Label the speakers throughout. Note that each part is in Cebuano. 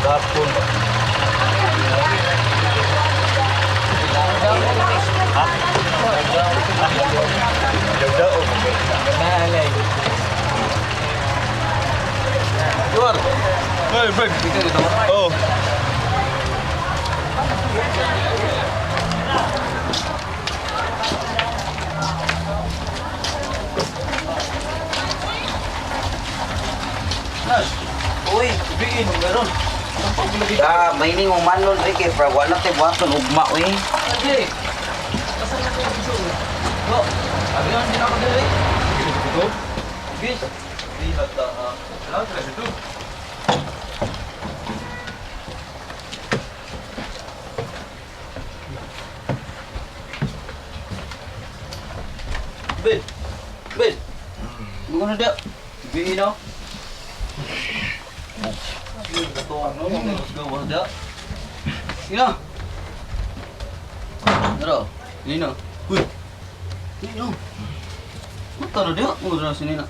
Speaker 1: Gapon ba? Ha? Dagdaog. Naalay. Luar. Hey, break. Oh. Nas.
Speaker 2: Uy,
Speaker 1: Biin, meron.
Speaker 2: ah, may ning umanon Ricky, pero wala tay buhaton ugma uy.
Speaker 1: Ade. Asa na ko dito? Go. Abi ang din ako dili. Dito. Bis. Di hata. Wala ka dito. Bin. Bin. Bukan na dia. Biin na. Sino? Nero, Nino. Uy. Nino. Mata na dia, mo na si Nina.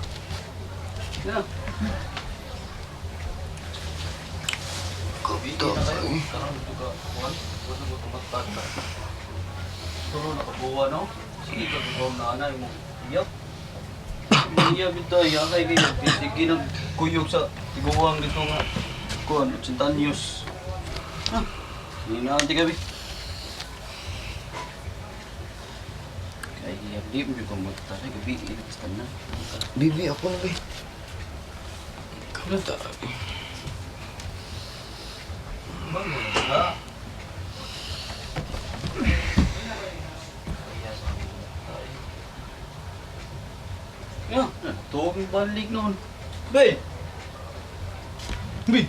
Speaker 1: Nina.
Speaker 2: Kapto.
Speaker 1: Karon dito ka, kuan. Wala mo tumatag ka. Tulo na kabuwa no. Sige ka buwa na anay mo. Iyap. Iya bitaw ya kay kay sige nag kuyog sa tiguang dito nga kuan 80 anyos. Ah. Nina anti gabi. Kay iyap di mo ko magta sa gabi basta na.
Speaker 2: Bibi ako na bi. Ikaw na ta.
Speaker 1: Bangon ka. Ya, tuwag balik noon. Bay! Bay!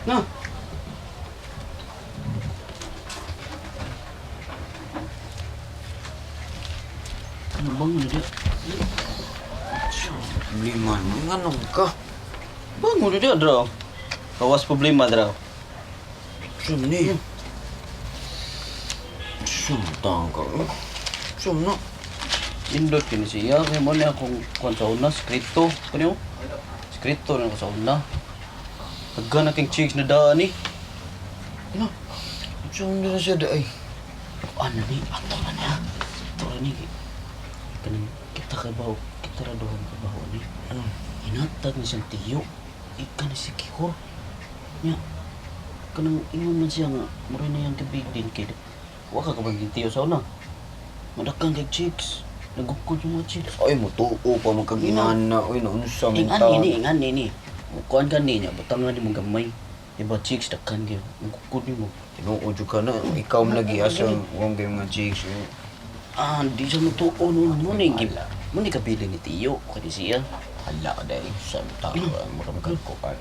Speaker 1: Na! Ano bang ano dia?
Speaker 2: Problema mo nganong ka?
Speaker 1: Bangon na dia, draw. Kawas problema, draw.
Speaker 2: Sum ni. Sum tang ka. Sum na.
Speaker 1: Indot kini siya kay mo niya akong kuan sa una skripto kanyo. Skripto na ako sa una. Daghan na king chicks na daan ni. Ano?
Speaker 2: Sum na siya daay.
Speaker 1: Ano ni? Ato na niya. Ato na ni. Kanang kita ka ba kita ra duhang ka ba ni?
Speaker 2: Ano?
Speaker 1: Hinatag ni siyang tiyo. Ika ni si Kihor. Nya. Kanang ingon man siya nga mura na yang kabig din kay wa ka kabang tiyo sa una. Madakang kay chicks. Nagukod yung mga chicks.
Speaker 2: Ay mo tuo pa man kag inana oy naunsa man
Speaker 1: Ingan
Speaker 2: ta.
Speaker 1: ini, ingan ini. Kuan ka niya, butang na ni mong gamay. Diba chicks dakhan kayo. Ang kukod nimo.
Speaker 2: Tinuod jud ka na ikaw man lagi asa wong kay mga chicks. Eh.
Speaker 1: Ah, di siya mutuo noon. Mo ni gib. Mo ni kabili ni Tiyo kani siya.
Speaker 2: Hala day sa ta mura man kag kuan.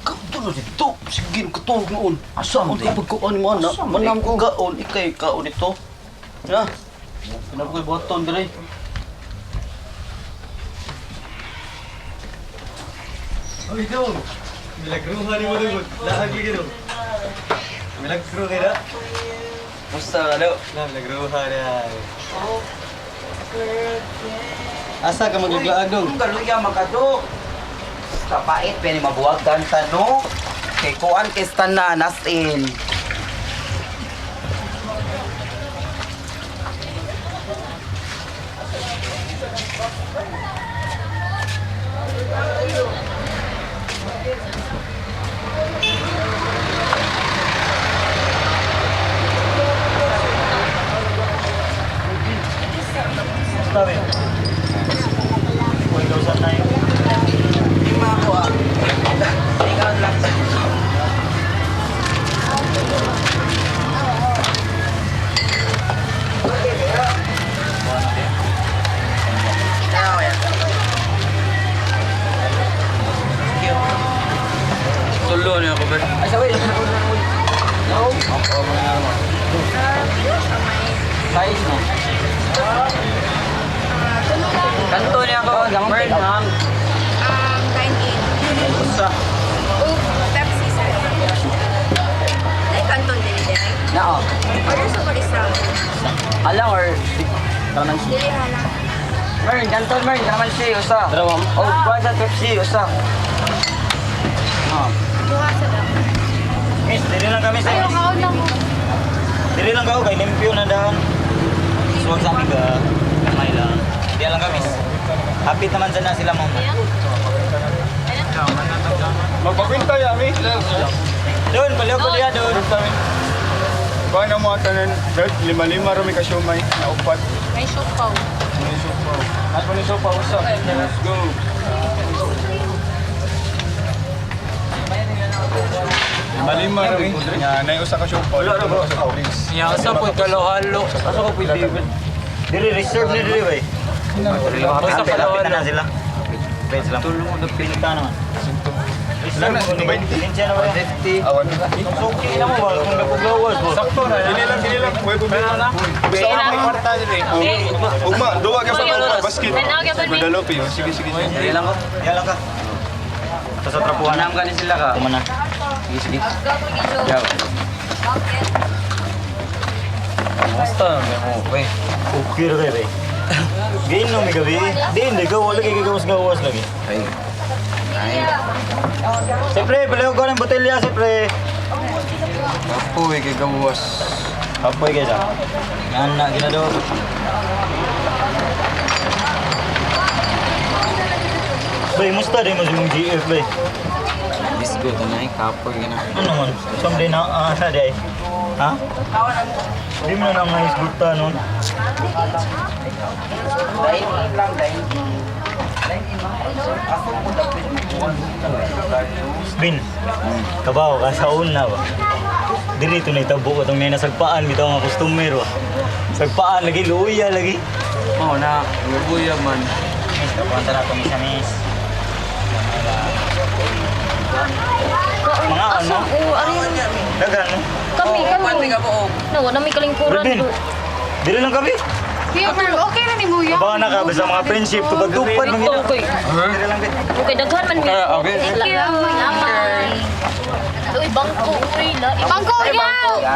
Speaker 1: Kamto na dito. Sige, katulog noon.
Speaker 2: Asa
Speaker 1: Ang
Speaker 2: man day?
Speaker 1: pagkuan mo na.
Speaker 2: Asa man
Speaker 1: Manam
Speaker 2: day
Speaker 1: ko gaon, ikay kaon dito. Ya. Kinap ko'y buhaton dire.
Speaker 3: Oy, dong. Milagruha ni mo dong. Lahag lagi dong. Milagro kay da.
Speaker 1: Musta ka daw?
Speaker 3: Na milagruha na. Asa ka maglaglaag dong?
Speaker 2: Ang galuya magkado. Kapait pwede mabuwagan ta no. Kay kuan kay na nas in.
Speaker 1: Musta rin? 1,000 na yun.
Speaker 2: Lima ako ah. Ikaw lang.
Speaker 1: Tulo niya ako ba?
Speaker 2: Ay, sabi, No?
Speaker 1: Size mo.
Speaker 2: Kanto niya ako. Burn, ma'am.
Speaker 4: 98.
Speaker 1: Usa.
Speaker 4: O, Pepsi, sir. Ay, kanton din din.
Speaker 2: Nao.
Speaker 4: Order sa Marisa.
Speaker 2: Alang or kalamansi.
Speaker 4: Dili halang.
Speaker 2: Mern, kanton Mern, kalamansi, usa.
Speaker 1: Tara, ma'am.
Speaker 2: Oh, kuha sa Pepsi, usa.
Speaker 4: Duha sa dam.
Speaker 5: Miss, dili lang kami sa
Speaker 4: Ayaw, kaon lang ko.
Speaker 5: Dili lang kao kay limpyo na dahan. Suwag sa amin ka. Kamay lang. Di lang kami. Happy naman sana sila mama.
Speaker 6: Magpakwinta yami.
Speaker 5: Doon, paliw ko diya doon.
Speaker 6: Kuha na mo tanan, Bert, lima-lima rami ka siomay na upat.
Speaker 4: May siopaw.
Speaker 6: May sopa. At mo ni sopa usa. Let's go. Lima-lima rami. Nga nay usa ka siopaw. Wala ra bro.
Speaker 1: Nya asa po kalohalo.
Speaker 5: Asa ko pwede. Dili reserve ni dili bay.
Speaker 1: Basta
Speaker 5: Happy
Speaker 1: kalohalo.
Speaker 5: na na sila. Pwede sila.
Speaker 1: Tulong mo na
Speaker 5: Pinta naman.
Speaker 6: Ilan na? 20?
Speaker 5: Sinsya na ba yan?
Speaker 6: Awan.
Speaker 5: Suki na mo ba? Kung nagpuglawas mo.
Speaker 6: Sakto na. Dili lang, dili lang. Way problema. Basta ako may kwarta dili. Ugma, duwa ka sa basket.
Speaker 4: Tanaw ka ba, mi?
Speaker 6: Guadalupe. Oh, sige, sige. sige.
Speaker 1: Dili lang ko.
Speaker 5: Yan lang ka. Sa trapuhan na.
Speaker 1: Anam gani sila ka.
Speaker 5: Kumana.
Speaker 1: Sige, sige. Yaw. Basta mo okay.
Speaker 5: Okay ra kay bay. Gain no mi gabi. Di hindi ka wala kay gawas-gawas lagi.
Speaker 2: Ay. Ay.
Speaker 5: Siyempre, paliw ko ng botelya, siyempre.
Speaker 1: Kapoy kay gawas.
Speaker 5: Kapoy kaysa. Yan na, ginado. Bay, musta din mo sa mong GF, bay?
Speaker 2: Bisgo tanay kapoy gina.
Speaker 5: Ano man? Someday na, ah, sa day. Ha? Di mo na nang isguta nun.
Speaker 2: Dine in lang, dine in. Dine in man. Asa mo dapat mo
Speaker 5: Bin, kabaw ka sa una ba? Dili to na itabo ko itong nasagpaan, bitaw nga customer ba? Sagpaan lagi, luya lagi.
Speaker 1: Mao na, lubuya man.
Speaker 5: Miss, kapunta na ito, miss, miss. Mga ano?
Speaker 4: Oo, ari.
Speaker 5: Daghan, no?
Speaker 4: Kami, kami. No, wala may kalingkuran
Speaker 5: Ruben,
Speaker 4: do.
Speaker 5: dili lang kami.
Speaker 7: Kuya Ferb, okay na ni Muya.
Speaker 5: Kabaw na ka, basta mga friendship, tupad-tupad, mga ina.
Speaker 4: Okay.
Speaker 5: Dili lang, bin.
Speaker 4: Okay, daghan man mi.
Speaker 1: Okay.
Speaker 4: Thank you. Salamat. Uy, bangko, uy.
Speaker 7: Bangko, ya!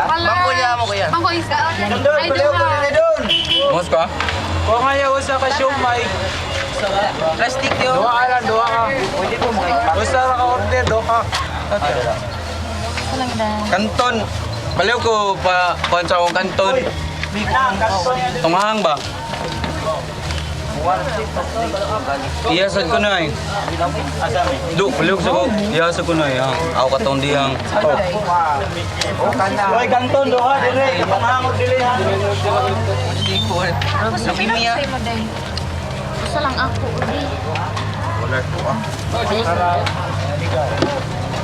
Speaker 7: Bangko niya mo kuya. Bangko isa.
Speaker 5: Doon,
Speaker 7: Ay,
Speaker 5: paliw ko
Speaker 7: duha.
Speaker 5: nila doon.
Speaker 1: Mos ka? Ko nga usa ka siomay.
Speaker 2: Plastic yun.
Speaker 1: Duha ka lang, duha ka.
Speaker 2: Pwede po mga
Speaker 1: Usa ra ka order, duha ka. Kanton. Baliw ko pa kuan sa akong kanton. Tunghang ba? Iya sad ko na eh. Du, baliw sa ko. Iya sad ko na eh. Ako katong diyang.
Speaker 2: O kana.
Speaker 5: Hoy, kanton, doha, dili. Pangangot, dili, ha?
Speaker 4: Gusto mo day. Gusto lang ako, uy.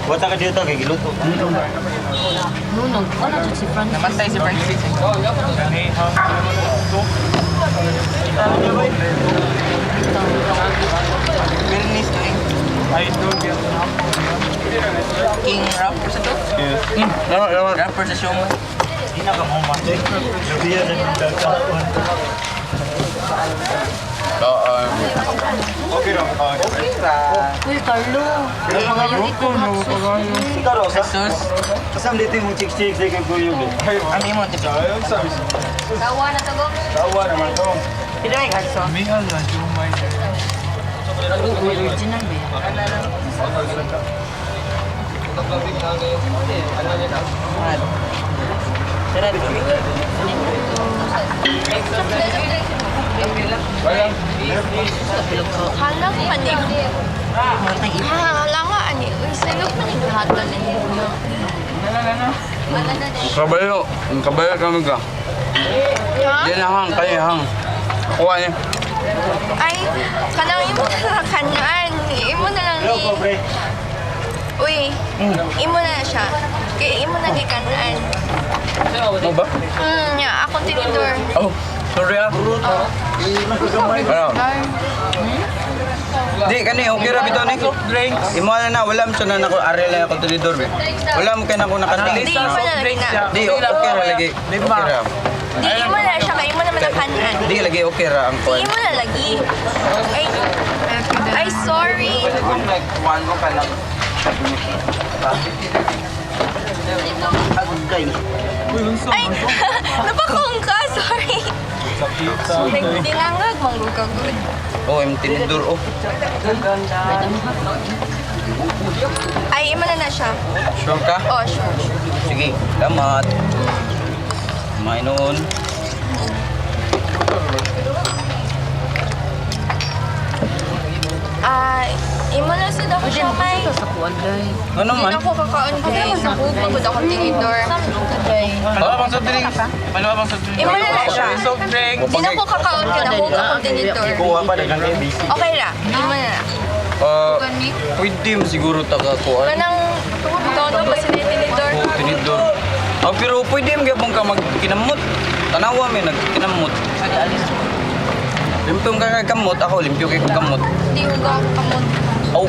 Speaker 5: Wata ka dito, kay giluto.
Speaker 4: Nunong, wala jud si Francis.
Speaker 2: Namatay si Francis. Bernice to eh. King rapper sa to? Rapper sa show mo.
Speaker 5: Di na ka mo matay. Lubiya na ng dagkaon.
Speaker 6: Okay ra. Ah,
Speaker 2: Okay ra.
Speaker 4: Uy, Carlo.
Speaker 5: Ikaw, Rosa?
Speaker 2: Jesus.
Speaker 5: Kasam dito yung chicks-chicks kay Kuya, eh.
Speaker 6: Ay,
Speaker 2: Ano yung mga tipo?
Speaker 6: Ayun sa
Speaker 4: Tawa na to, go.
Speaker 6: Tawa naman to.
Speaker 2: Pila ay katso? Original ba yan?
Speaker 4: Halang panig. Halang nga ani. Uy, sayo panig hatan na niyo.
Speaker 1: Kabayo, ang kabayo kami ka.
Speaker 4: Ha?
Speaker 1: Di na hang, kayo hang. Kuha niya.
Speaker 4: Ay, kanang imo na lang kanaan. Imo na lang
Speaker 5: Hello,
Speaker 4: ni.
Speaker 5: pobre.
Speaker 4: Uy, imo na na siya. Kay imo na gikanaan.
Speaker 1: Mo ba?
Speaker 4: Ya, akong tinidor.
Speaker 1: Oh, sorry ah. Ano? Di kani okay ra bitaw ni. Imo na na wala mo na nako ari lang ako tinidor be. Wala mo kay nako nakanta.
Speaker 4: Di imo na lagi na.
Speaker 1: Di okay ra lagi. Okay ra.
Speaker 4: Di imo na siya kay imo naman ang kanaan.
Speaker 1: Di lagi okay ra ang
Speaker 4: Di
Speaker 1: kuan.
Speaker 4: imo na lagi. Ay, ay sorry.
Speaker 2: Nagkuhan mo ka lang.
Speaker 5: Agay.
Speaker 4: Ay, napakong ka, sorry. Nagdinangag, manggugagod.
Speaker 1: Oh, im tinidor oh.
Speaker 4: Ay, imo na na siya.
Speaker 2: Sure ka?
Speaker 4: Oh, sure.
Speaker 2: Sige, salamat. Kumain noon.
Speaker 4: Ah, imo na sa ako siya, may.
Speaker 2: Ano
Speaker 4: Hindi
Speaker 2: man?
Speaker 4: na ako kakaon kay nahugpag ko akong tinidor.
Speaker 6: Ano bang soft drink? Ano bang soft drink?
Speaker 4: Imo na na siya.
Speaker 6: Soft drink.
Speaker 4: Hindi na ako kakaon kay nahugpag akong tinidor.
Speaker 5: Kuha pa daghang ABC.
Speaker 4: Okay ra. Imo na na.
Speaker 2: Ah, pwede mo siguro taga-kuan.
Speaker 4: Kanang tono ba sila yung tinidor?
Speaker 2: Oo, tinidor. Ah, pero pwede mo gyapon ka magkinamot. Tanawa mi nagkinamot. Limpyo ka kay kamot, ako limpyo kay kong kamot.
Speaker 4: Hindi ko ako kamot.
Speaker 2: Oh,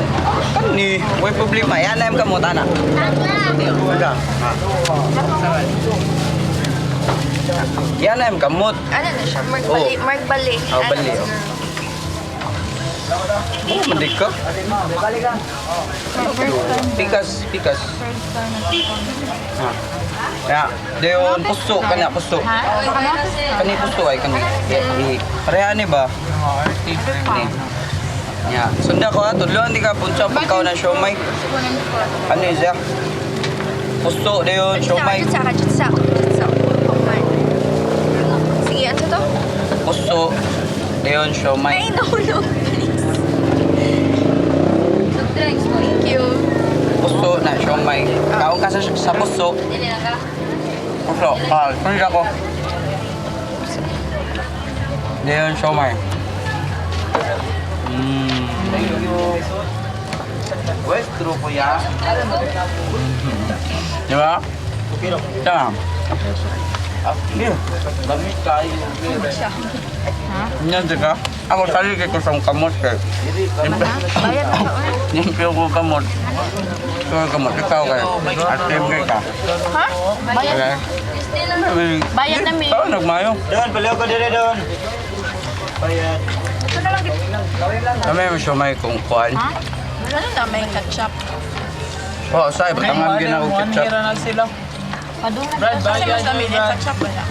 Speaker 2: kani, way problema. Yan na yung kamot, ana. Wala. Yan na yung kamot.
Speaker 4: Ano na siya? Mark Bali.
Speaker 2: Oh.
Speaker 4: Mark Bali.
Speaker 2: Oh,
Speaker 4: Ano
Speaker 2: bali, oh.
Speaker 4: siguro?
Speaker 2: Oh, mandik ka. Pikas, pikas. Ha. Ya, dayon puso kana puso. Kani puso ay kani. Eh, pareha ni ba? Kani. Ya, sunda ko ha, tudloan di ka punsa pagkaon ng siomay. Ano yun siya? Puso dayon siomay.
Speaker 4: Jutsa ka, jutsa ka, jutsa. Okay. Sige, ano to?
Speaker 2: Puso dayon siomay.
Speaker 4: Ay, nahulog. Please. Thank you.
Speaker 2: Puso na siomay. Kaon ka sa puso. Puso. Ah, sunda ko. Dayon siomay.
Speaker 1: Thank you. West true kuya.
Speaker 2: Di ba? Tama.
Speaker 1: Lamig tayo.
Speaker 2: Yan, di ka? Ako sarili ko sa kamot kay. Limpyo ko kamot. Ikaw kamot. Ikaw kayo. At limpyo ka.
Speaker 4: Ha?
Speaker 2: Okay.
Speaker 7: Bayad na mi.
Speaker 2: Ikaw nagmayo.
Speaker 5: Don, paliw ko dire don. Bayad.
Speaker 2: Kami may sumay kung kuan.
Speaker 4: Ano na may ketchup?
Speaker 2: Oo, say, batangan gina ko ketchup.
Speaker 6: na sila. Brad,
Speaker 4: Kasi mas dami na ketchup wala.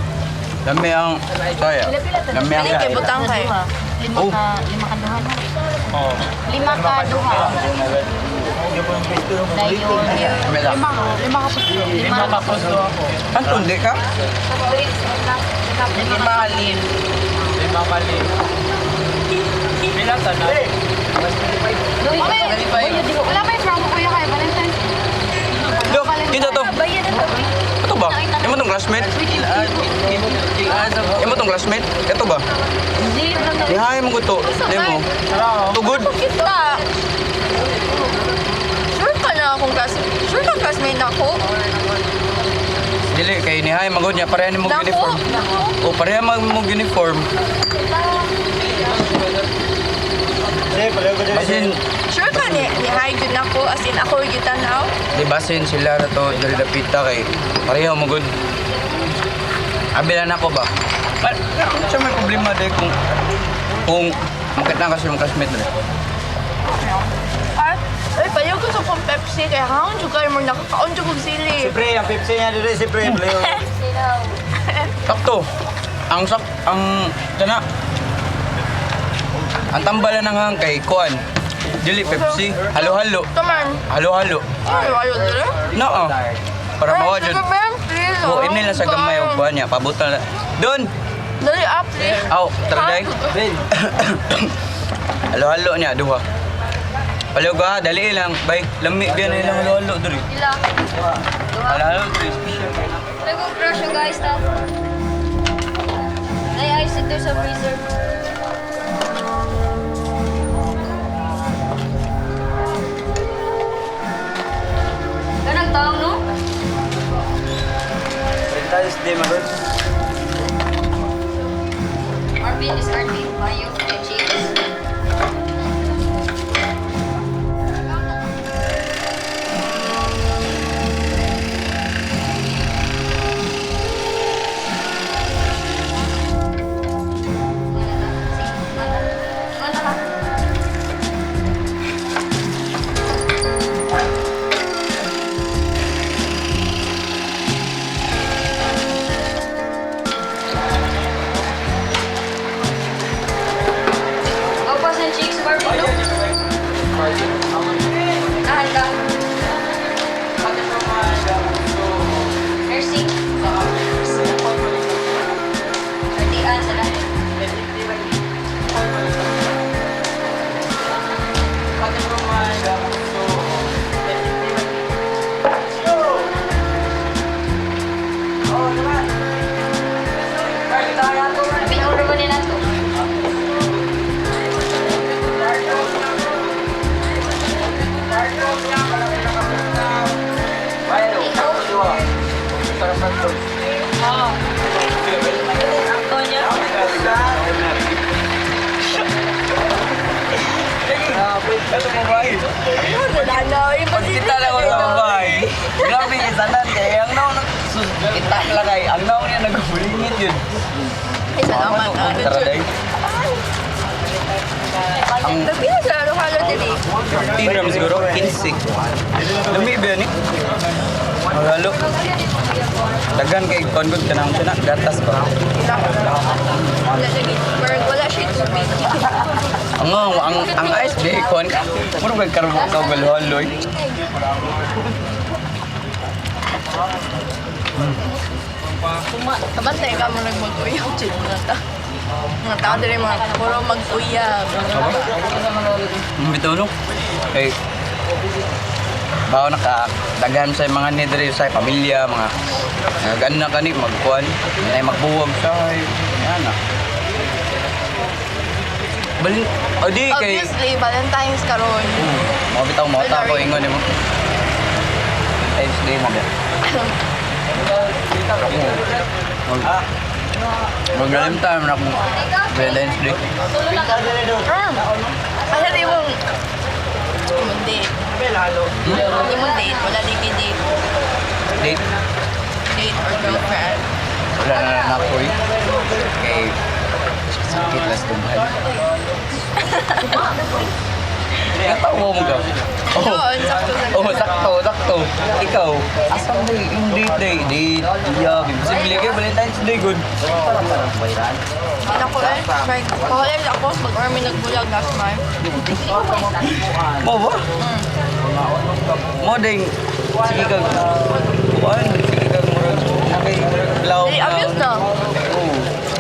Speaker 2: Dami ang, saya. Dami ang
Speaker 4: Dali kay butang kayo.
Speaker 7: Lima
Speaker 2: Oh.
Speaker 7: ka, lima ka duha. Lima ka duha. Dayon.
Speaker 2: Dami lang.
Speaker 7: Lima ka puso. Lima ka
Speaker 6: puso ako.
Speaker 2: Anton, di ka?
Speaker 7: Lima ka lim.
Speaker 6: Lima ka lim. Pila ta na?
Speaker 7: Wala pa yung promo kuya kay Valentine's.
Speaker 2: Look, kita to.
Speaker 4: Bayad na to.
Speaker 2: Ito ba? Imo tong classmate? Imo tong classmate? Ito ba? Dihay mo ko to. Di mo. Tugod.
Speaker 4: Kita. Sure ka na akong classmate? Sure ka classmate na ako?
Speaker 2: Dili kay nihay magod niya pareha nimo
Speaker 4: Dako.
Speaker 2: uniform. O pareha mag mo uniform.
Speaker 5: Sige, paliw ko dire.
Speaker 2: Basin,
Speaker 4: Sure ka ni hi good na ako? As in, ako yung gitanaw?
Speaker 2: di basin sila na to dali dapita kay pareha mo gud. Abi na nako ba? Siya may problema dai kung makita kasi yung classmate dali.
Speaker 4: Ay, ay, payaw ko sa kong Pepsi. Kaya kaon juga kayo mo nakakaon juga kong sili.
Speaker 5: Siyempre, ang Pepsi niya dire, siyempre, paliw.
Speaker 2: Sakto. Ang sak ang kana. Ang tambalan ng hang kay kuan. Dili Pepsi, halo-halo.
Speaker 4: Taman.
Speaker 2: Halo-halo.
Speaker 4: Ay, ayaw dili.
Speaker 2: No. Para mawa
Speaker 4: Ay,
Speaker 2: jud.
Speaker 4: sige, ma'am, please.
Speaker 2: Oh, ini lang sa gamay og kuan niya, pabutan na. Doon.
Speaker 4: Dali, ah, please.
Speaker 2: Aw, tara day. Halo-halo niya duha. Palihog ka, dali lang. Bay, lami din ilang halo-halo diri.
Speaker 7: Ila.
Speaker 2: Halo-halo diri special.
Speaker 7: Nag-crush yung guys ta. Ay, ice dito sa freezer. Kanang tao, no?
Speaker 5: Valentine's Day, magod.
Speaker 7: Arvin is Arvin. Mayo and cheese.
Speaker 2: Kato babae.
Speaker 4: Wala, imposible.
Speaker 2: Kita na ko sa babae. Grabe, isanan kay ang naon sus kita lang kay ang naon niya nagulingit yun.
Speaker 4: Ay, salamat. Ah,
Speaker 2: Tara day. Ang
Speaker 4: Pila sa halo-halo diri.
Speaker 2: 15 ram siguro, 15. Lami ba ni? Halo. Dagan kay kongod kanang siya na gatas ba?
Speaker 4: Wala siya gid. Wala siya tubig.
Speaker 2: Ang ice day kon. Muro kay karbo ka galhaloy.
Speaker 4: Kabantay ka mo nagmag-uyab jud mga ta. Mga tao diri mga puro mag-uyab.
Speaker 2: Bitaw no. Kay bawo naka daghan sa mga ni diri sa pamilya mga mga kani magkuan ay magbuwag sa ana. Balin o di kay
Speaker 4: Obviously, Valentine's karon.
Speaker 2: Mga bitaw mo ta ko ingon nimo. Valentine's Day mo ba? Magalim time na akong Valentine's Day.
Speaker 4: Asa di mong imong date? Imong date, wala di kay date.
Speaker 2: Date?
Speaker 4: Date or girlfriend.
Speaker 2: Wala na na ako eh. Kay sakit las dughan. Natawa mo ka. Oh.
Speaker 4: Doon, sakto sa
Speaker 2: Oh, sakto, sakto. Ikaw, asan ba yung date day? Date, yeah. Imposible kayo, Valentine's Day, good.
Speaker 4: Kita ko eh. Like, pahalay ako pag army nagbulag last time.
Speaker 2: Mo ba? Mo ding, sige kag, kuan, sige kag murag, nakay murag law.
Speaker 4: Dili, obvious na.
Speaker 2: Oo.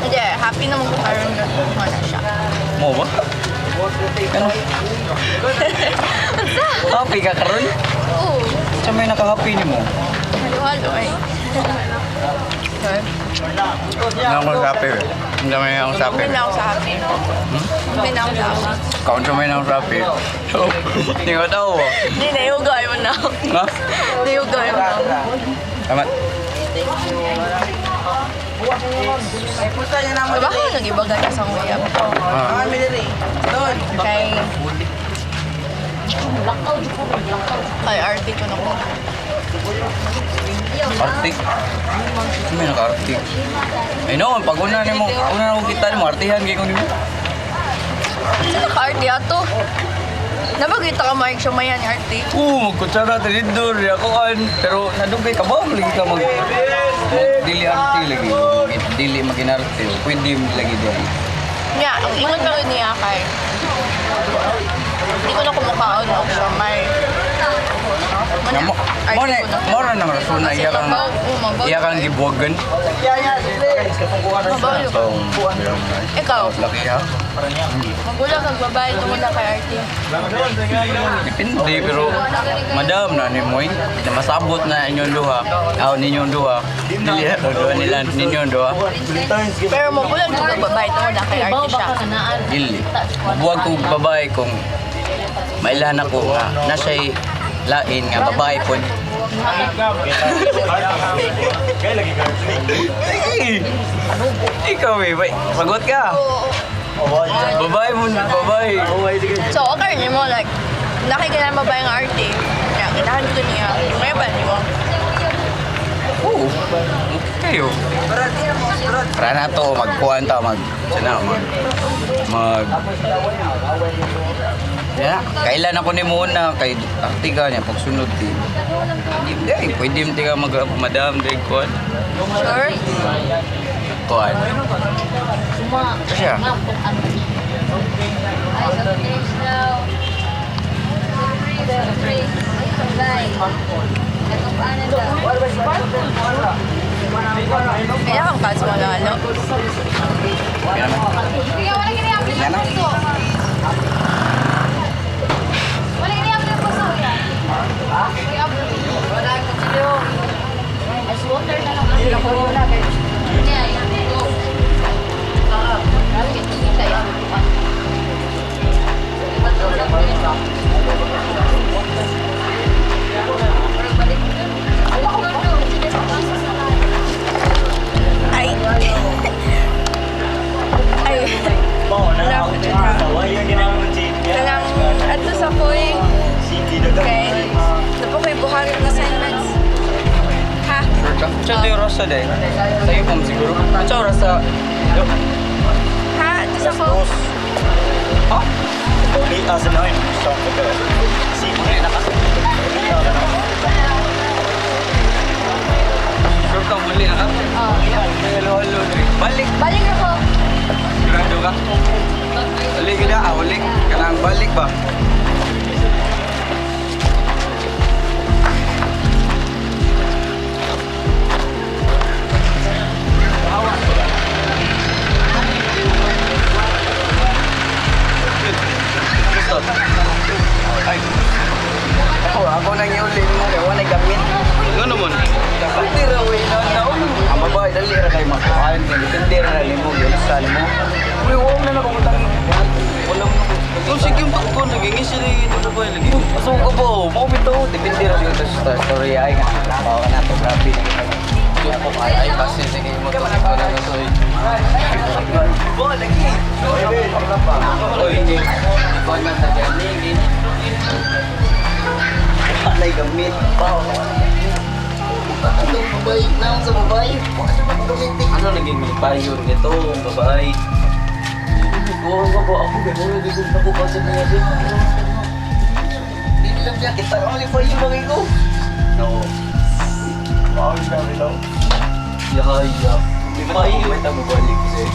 Speaker 4: Hindi, happy naman ko karon na wala siya.
Speaker 2: Mo ba? Ano? Happy ka karon?
Speaker 4: Oo.
Speaker 2: Sa may naka-happy nimo?
Speaker 4: Halo-halo eh. Okay.
Speaker 2: Wala akong happy. Hindi may akong happy.
Speaker 4: Hindi na ako sa happy. Hindi na ako sa happy.
Speaker 2: Kung sa may akong happy. So, hindi ko tao.
Speaker 4: Hindi, nayugay mo na.
Speaker 2: Ha?
Speaker 4: Nayugay mo na.
Speaker 2: Tama.
Speaker 4: Baka nag-ibagay ka sa uyab.
Speaker 2: Ah.
Speaker 4: Kay Artie ko na ko.
Speaker 2: Arctic. Ano may naka-Arctic? Ay no, pag una nimo, una na ko kita nimo, artihan kay ko nimo.
Speaker 4: Saan naka-Artie ato? Nabagita ka Mike siya mayan ni Artie.
Speaker 2: Oo, magkutsara tinidor, ako kan. Pero nadugay ka ba? Lagi ka mag dili arte lagi. Dili maginarte. Pwede lagi din.
Speaker 4: Nga, ang ingon pa rin niya kay hindi ko na kumukaon og siya may.
Speaker 2: Nga mo, mo na, mo na nang rason na iya kang iya kang gibuwagan.
Speaker 4: Mabaw.
Speaker 2: So,
Speaker 4: Ikaw,
Speaker 2: laki ha.
Speaker 4: magulang kag babae tungod na kay Artie.
Speaker 2: Depende, pero madam na ni Moy, na masabot na inyong duha. Aw, ninyong duha. Dili na duha nila, ninyong duha.
Speaker 4: Pero magulang jud kag babae tungod na kay Artie siya.
Speaker 2: Dili. Mabuwag kong babae kung mailan ako nga nasa lain nga babae po.
Speaker 5: Kaya lagi ka.
Speaker 2: Sige! Ikaw eh, bay. Sagot ka.
Speaker 4: Oo.
Speaker 2: Babae mo, babae.
Speaker 4: So, okay ni mo like nakikilala babae nga Artie. Kaya ganahan ko niya. Ngayon ba ni mo?
Speaker 2: Oo. Okay kayo. Para na to, magkuhan ta, mag, sana, mag, mag, Yeah, kailan ako ni muna kay Artiga niya pagsunod di. Hindi, ay, pwede mo ka mag madam di kuan.
Speaker 4: Sure?
Speaker 2: Kuan. Siya.
Speaker 4: Kaya kang kaso wala ano.
Speaker 2: Kaya naman.
Speaker 7: Kaya wala gini ang puso. Wala gini ang puso yan. Ice water na lang. Yeah, yeah. Go.
Speaker 4: Ay. Ay.
Speaker 5: Bao na. Sawayan ginamon si.
Speaker 4: Kanang Ato sa koy.
Speaker 5: Sige na.
Speaker 4: Okay. Napo ko'y buhagot na assignments. Ha?
Speaker 2: Sure ka? Siya tayo rasa day. Sa'yo pong siguro. Siya rasa.
Speaker 4: Ha? Ato sa ko.
Speaker 2: Ha?
Speaker 5: Uli asa na yun. Sige na ka.
Speaker 2: Sure ka, muli na ka?
Speaker 4: Oh.
Speaker 2: Hello, hello. Balik.
Speaker 4: Balik ako.
Speaker 2: Sigurado ka? Uli ka na, ah, uli. Kanang balik ba? Gusto. Ay. Ako, ako nang iuli mo kay wala gamit.
Speaker 1: Nga naman.
Speaker 2: Dili ra way na na. Ang babae dali ra kay makuhaan kay depende ra nimo gyud mo. Uy, wa na nakabutang. Wala mo.
Speaker 1: Kung sige yung pagko, naging sila yung ito ba lagi.
Speaker 2: Aso ka ba? Mo bitaw depende ra gyud sa story ay nga. Tao ka na to grabe.
Speaker 1: Ay, kasi sige mo to. Wala na soy.
Speaker 2: Bo lagi.
Speaker 1: Oy, ikaw na sa gani.
Speaker 2: Alay gamit. Bao. Ano babae na sa babae?
Speaker 1: Ano naging may payon nito, babae? Kuha ka ba ako? Gano'n, naging ako pa sa niya.
Speaker 2: Dili lang siya kita only for you bagay ko.
Speaker 1: No.
Speaker 5: Wow, grabe daw.
Speaker 1: Yahaya.
Speaker 2: May payon. May tamo balik kasi.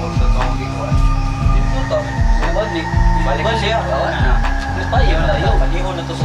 Speaker 2: Mo sa tawag ko.
Speaker 1: Dito ta. Balik.
Speaker 2: Balik siya. Oo na.
Speaker 1: May payon na yun.
Speaker 5: Palihon na to sa